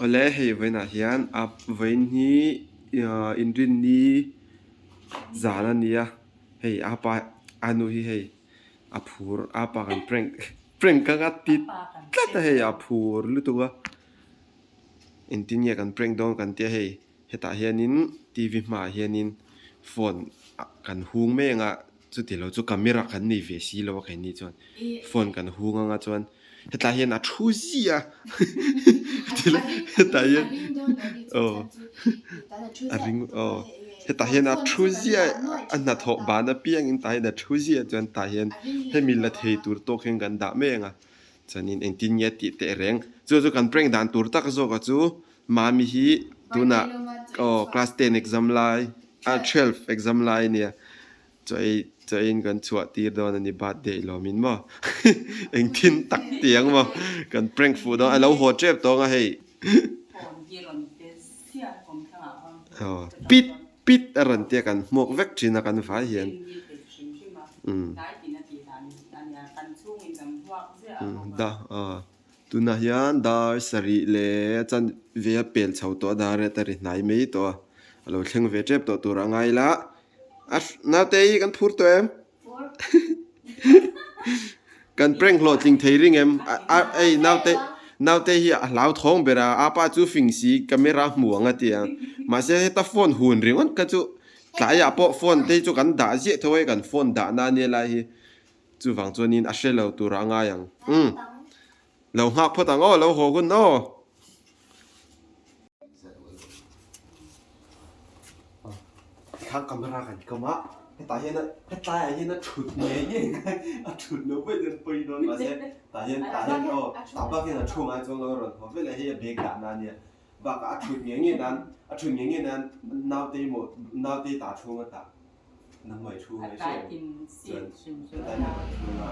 Awle hei vawiinah hian a vawiin hi ah inrinni zan a ni a hei a pa a nu hi hei a phur a pa kan prank prank anga ti tlat a hei a phur lutuk a engtin nge kan prank dawn kan tia hei. Hetah hianin TV hmaah hianin phone kan hung mai anga chuti lo chu camera kan nei ve si lo a keini chuan phone kan hung anga chuan hetlai hian a thu ziah a hetah hian aw a ring aw hetah hian a thu ziah a hnathawh ban apiangin tah hian a thu ziah chuan tah hian hemi la thei tur tawk hian kan dah mai anga chuanin engtin nge tih teh reng chu chu kan prank dan tur tak zawk a chu. Mami hi tunah aw class ten exam lai ah twelve exam lai a nia chaw ei chaw eiin kan chhuah tir dawn a ni birthday lawmin maw engtin tak ti ang maw kan prank fuh dawn a lo haw tep tawng a hei aw pit pit a rawn tia kan hmuak vek thin a kan vai hian umm da aw. Tunah hian dar sarih leh chanve a pel chho tawh a dar riat a ri hnai mai tawh a a lo thleng ve tep tawh tur a ngai la a naute hi kan phur tawh em kan prank hlawhtling thei ring em a ei naute naute hi a hlauthawng ber a apa chu fing si camera hmu ang a ti ang mahse heta phone hun ringawt kha chu tlaiah pawh phone te hi chu kan dah ziah tho a kan phone dah na ania lai hi. Chuvang chuanin a hre lo tur a ngai ang. Umm. Lo nghak phawt ang aw, lo haw hun aw. Tikhan camera kan kam a, hetah hian hetlai ah hian a thut ngei ngei ngai a thut loh vaih chuan pawi dawn mahse tah hian tah hian aw tah bak hian a thu ngai chuang lo a rawn haw veleh hei a bag dah na ania bakah a thut ngei ngei nan a thut ngei ngei nan naute emaw naute tah chhung a tah. A tlai tin seat hrim hrim a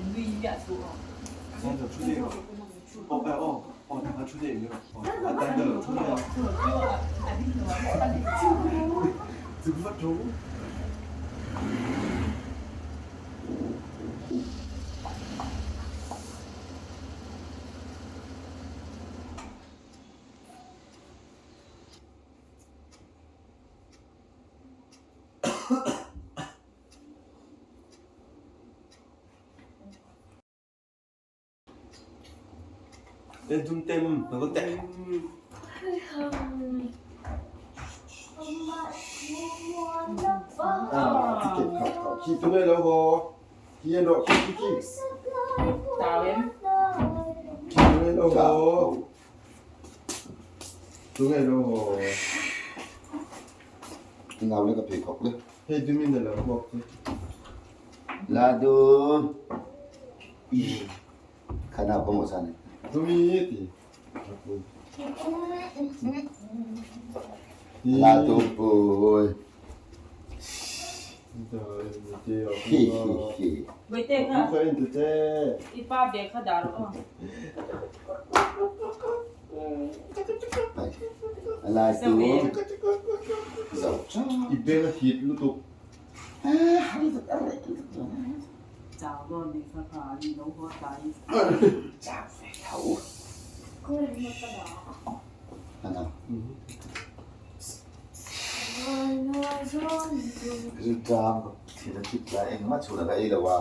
Nui miah suh aw. Chau em. La dum. Khana ka maw san. La dum pui. Hi hi hi. Bawihte kha i pa bag kha dah rawh aw. Lai tu. Zo. I beng a hit lutuk. Chau dawn nih kha kha an lo haw tlai. Chau ve tho. Ano? Rilṭam thil a thip lai engmah chhun a la ei lo a.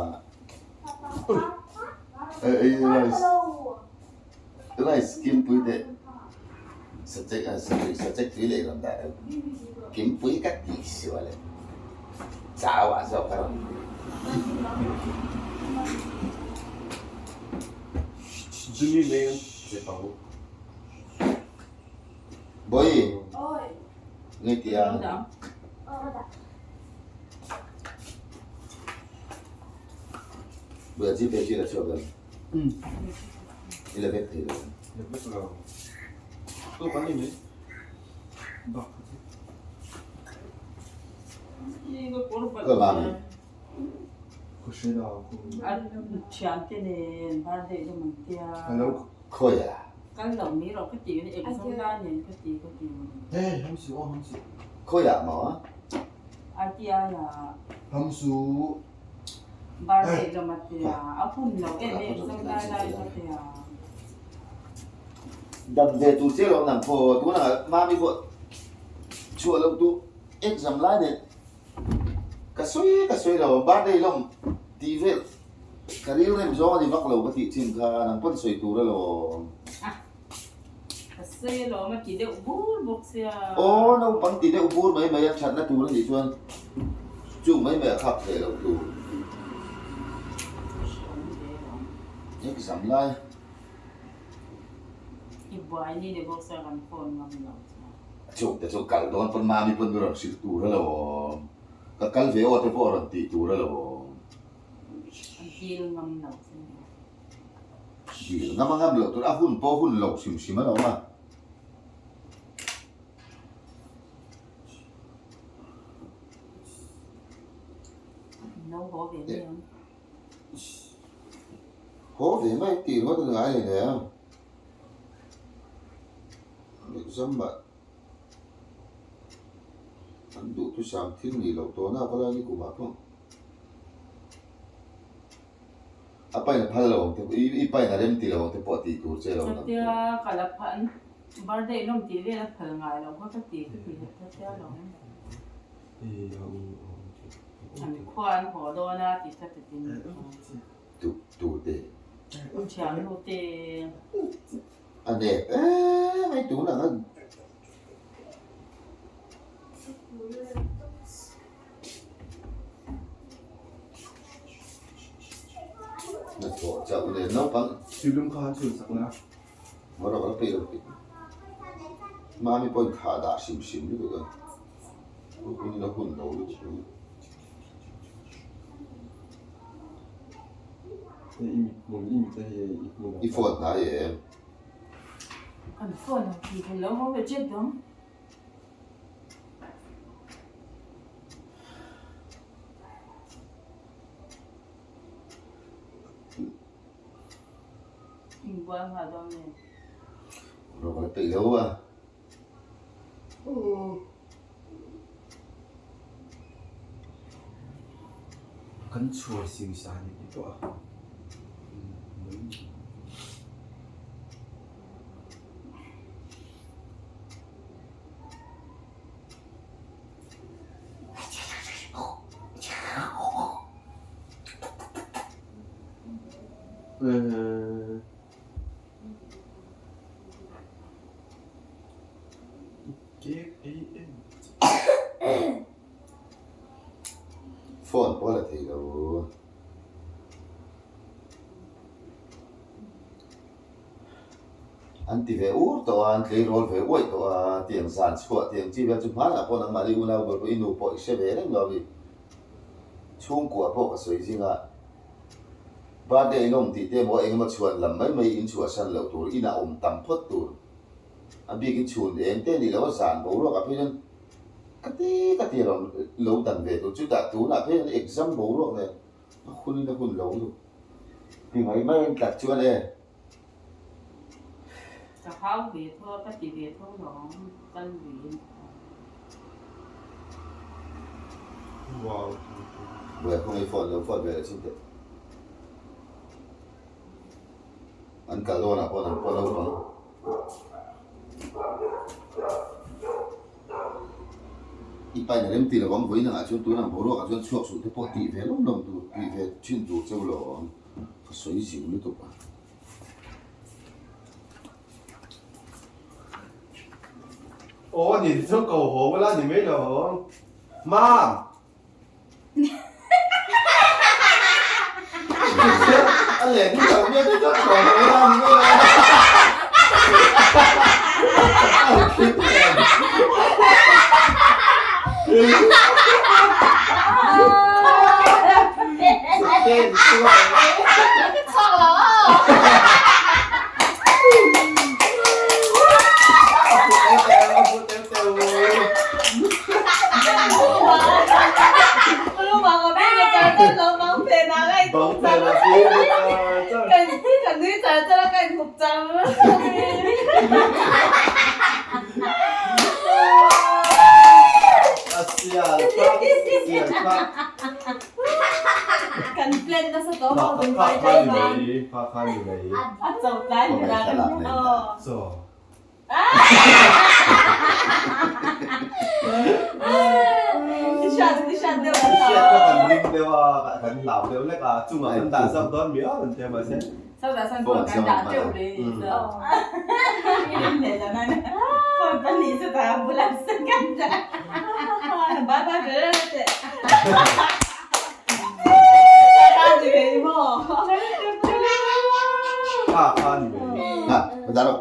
Ei rice rice kimpui teh sachek sachek tui leh rawn dah deuh kimpui ka tih sual e chau ah zawk a rawn Bawi nge tia Bula gpay chu i la chhuak em? I la vek thei lo em? La vek lo. Tawk an ni mai. Bak kha chu. Ka vang e. Ka hre lo. An thiante nen birthday chu man tia. Khawi a? Kal lo mai rawh ka ti exam lai nen ka ti ka ti. Hey ham su aw ham su. Khawiah maw? RTI ah. Ham su. Birthday lawm a tia a hun lo em em exam lai lai ka tia. Dam ve tur che lawm nang pawh tunah mami pawh chhuah loh duh exam lai nen ka sawi ka sawi lo birthday lawm tih vel ka ril rem zawng a ni vak lo ka tih chin kha nang pawn sawi tur alawm. Ka sawi alawm a ti deuh bur bawk sia. Aw naupang ti deuh bur mai mai a thatna tur a nih chuan chung mai mai a khak theih loh tur. Exam lai. I buai ni ni bawk sia kan phone ngam lo chuan. Chuk te chu kal dawn pawn mami pawn mi rawn hrilh tur a lo awm. Ka kal ve aw te pawh a rawn tih tur a lo awm. An dil ngam lo che nia. Dil ngam a ngam loh tur a hun pawh hun lo hrim hrim a lo awm a. No haw ve mai ang. Haw ve mai tih ringawt a ni ngai hleinem. Exam ah an duhthusam thil nih loh tawhna a kal a ni kum ah pawh a pain a phal lo ang te i pain a rem ti lo ang te pawh tih tur che lo ang Chutia ka la phan birthday lawm tih vel a phal ngai lo kha ka ti ka ti leh ta sia lo. An khua an haw dawn a ti ta ti ni. Tu tu te. Thian nu te. A nep em mai tun ang a. Hnathawh chauh nen naupang. Tuilum kha han chhun sak na. Maw rawh ka la peih lo tih. Mami pawhin thah dah hrim hrim lutuk a. Hun la hun lo lutuk hi. I phone hnai em? Kan phone ang tih theih lo maw ve chet dawng. Inbual nghal dawn nge? Rawh ka la peih lo a. Kan chhuar siu sa ni tih pawh a. Phone pawh la thei lo. An ti ve ur tawh a, an tleirawl ve uaih tawh a, tiang zan chhuah tiang chi vel chu hmanah pawh nangmahni unau ber pawh i nu pawh i hre ve reng lo a mi. Chhungkua pawh ka sawi zing a. Birthday in awm tih te emaw engemaw chhuan lam mai mai in chhuahsan loh tur, inah awm tam phawt tur. A bik in chhun eng te nih loh a zan boruak ah phei chuan ka ti ka ti rawh lo dan ve tur. Chutah tunah phei chuan exam boruak nen a hun in a hun lo lutuk ti mai mai in tlat chuan e. Ka hau ve tho a, ka ti ve tho lo ang, kal lui in. Buai khaw ngei phone lo phone ve leh chin teh. An kal dawn ah pawh an pawh naupang. I pain a rem ti lo ang vawiin angah chuan tunang boruak ah chuan chhuak suh te pawh tih ve lawm lawm tur tih ve thin tur cheu lo ang. Ka sawi zing lutuk a. Aw ni chu ko haw la ni mai lo Mam! A leh ni lo miah te chuan ko haw la ni mai lo. Kha kha ni mai, kha kha ni mai. Khawngaih thlalak nen dah. Chaw. Hriat kha kan ring deuh a, kan hlau deuh lek a, chungah kan dah zawk dawn miau an tia mahse. Phone zawng hman a. Kha kha ni mai. Ha, ka dah rawh.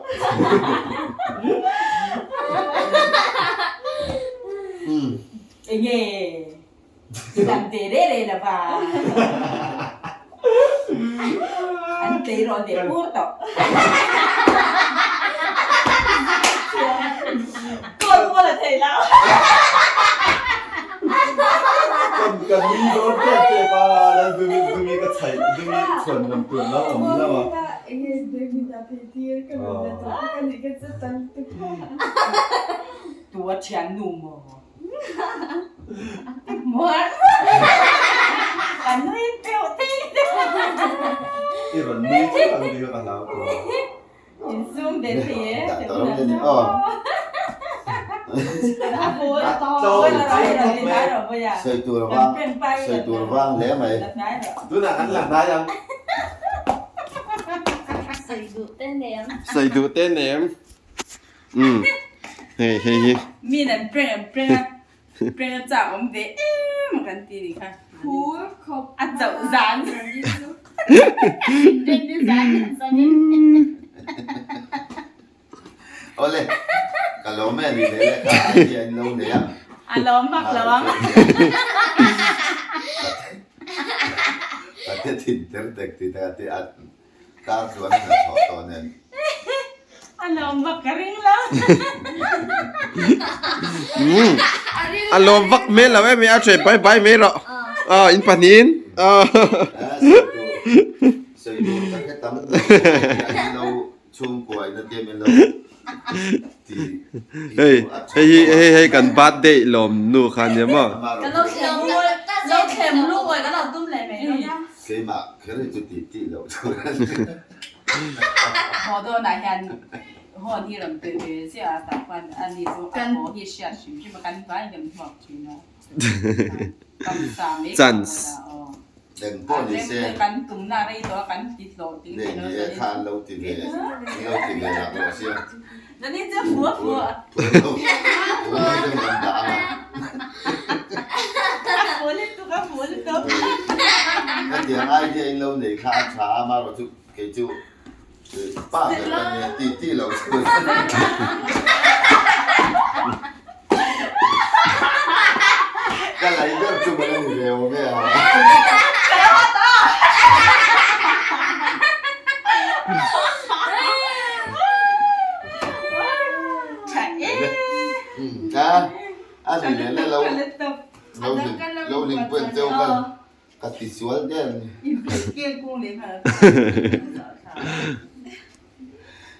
Umm. Enge dam ve re re lova an tleirawl leh pur tawh. Call pawh la thei lo. Kan kan nui dawn tep tep a, lal dumi dumi ka chhaih dumi chhuan lam tur lo awm lo a. Tu a thian nu maw? Muar ka nui peuh thei I rawn nui chiah ang tih kha ka hlau tawh a. Insum ve thei e. Dah tawh rawh ni aw. Sawi tur vang sawi tur vang hle mai. Tunah kan la hnai ang. Sawi duh te nem. Sawi duh te nem. Umm hei hei hi. Min an prank an prank a prank a chak awm ve em a kan ti ni kha. Phur khawp a chauh zan. Awle ka lawm e ni ve le kha idea in lo nei a. A lawm vak lo ang. Ka te thin ter tek ti te a ti a Kar tluan in a chhuah tawh nen. A lawm vak ka ring lo. A lawm vak hmel lo em a ṭhe bai bai mai rawh. Aw in pahnihin. Sawi tur ka hre tam lo in lo chhungkua in a tiam in lo ti. Hei hei hi hei hei kan birthday lawm nu kha nia maw. Ka lo thlem lo thlem lungawi ka lo tum leh mai lo nia. Keimah kher hi chu tih tih loh tur a ni. Haw dawnah hian hawn hi rawn pe ve ziah a, tah khuan a ni chu a haw hi hriat hrim hrim a, kan vai kan hmuak thin a. Kam sa mai ka Chance. haw la aw. Eng pawh ni se. Kan tumna rei tawh a, kan ti hlawh tling Nei thei lo ni e kha an lo ti ve, an lo ti ve lak lo sia. Zani chu fua fua. Phur lo, phur lo deuh kan dah ang a. A fua lutuk, a fua lutuk. Hetiang idea in lo nei kha a tha a, amaherawhchu kei chu pa ber ka nia ti ti lo chu. Ka lei ber chu mawle ni ve awm e a. A ni leh le lo lo hlim pawh in cheu ka ka ti sual der a ni.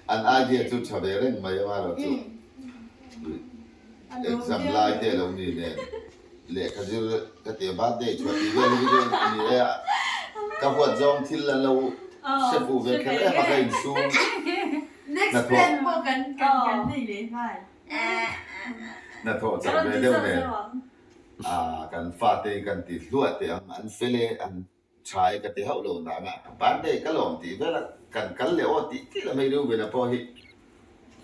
An idea chu tha ve reng mai amaherawhchu exam lai te a lo ni nen lehkha zir ka ti a birthday chhuah tih vel hi chu ni e ka huat zawng thil an lo hre fuh ve kher em a ka insum hnathawh hnathawh chauh ve deuh nen kan fate hi kan ti hluah teh ang an fel e an Tha e ka ti hauh lo nana birthday ka lawm tih vel a kan kal leh aw tih tih lam hei Reuben a pawh hi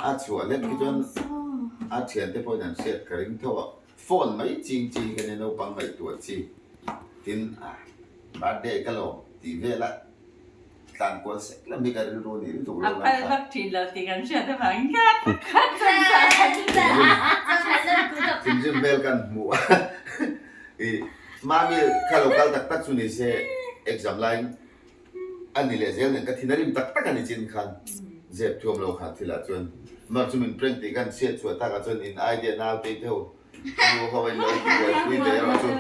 a chhuah lek hi chuan a thiante pawhin an hriat ka ring tho a, phone mai ching chi hi ka nia naupang ngaihtuah chi tin birthday ka lawm tih vel a tlan kual sek lam hi ka rilru a nih lutuk lo A phal vak thin lo tih kan hriat avangin kha kha chuan Thinrim hmel kan hmuh a i Mami kha lo kal tak tak chu ni se exam laiin a ni leh zel nen ka thin a rim tak tak a ni chin khan zep thuam lo kha thil ah chuan mar chu min prank tih khan chhiat chhuah tak ah chuan in idea nau te theu nu ho in lo buaipui ve erawh chu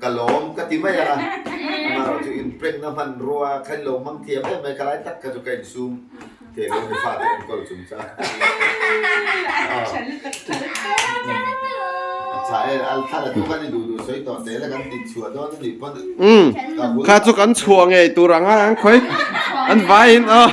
ka lawm ka ti mai a amaherawh chu in prank na hmanrua kha in lo hmang thiam em mai ka lai tak kha chu ka insum thei lo ni fate enkawl chung chuan. Tha e, al thla la tu khan i duh duh sawi tawh tel a kan tih chhuah dawn a nih pawn Umm ka hul kha chu kan chhuah ngei tur anga an khawi an vaiin aw.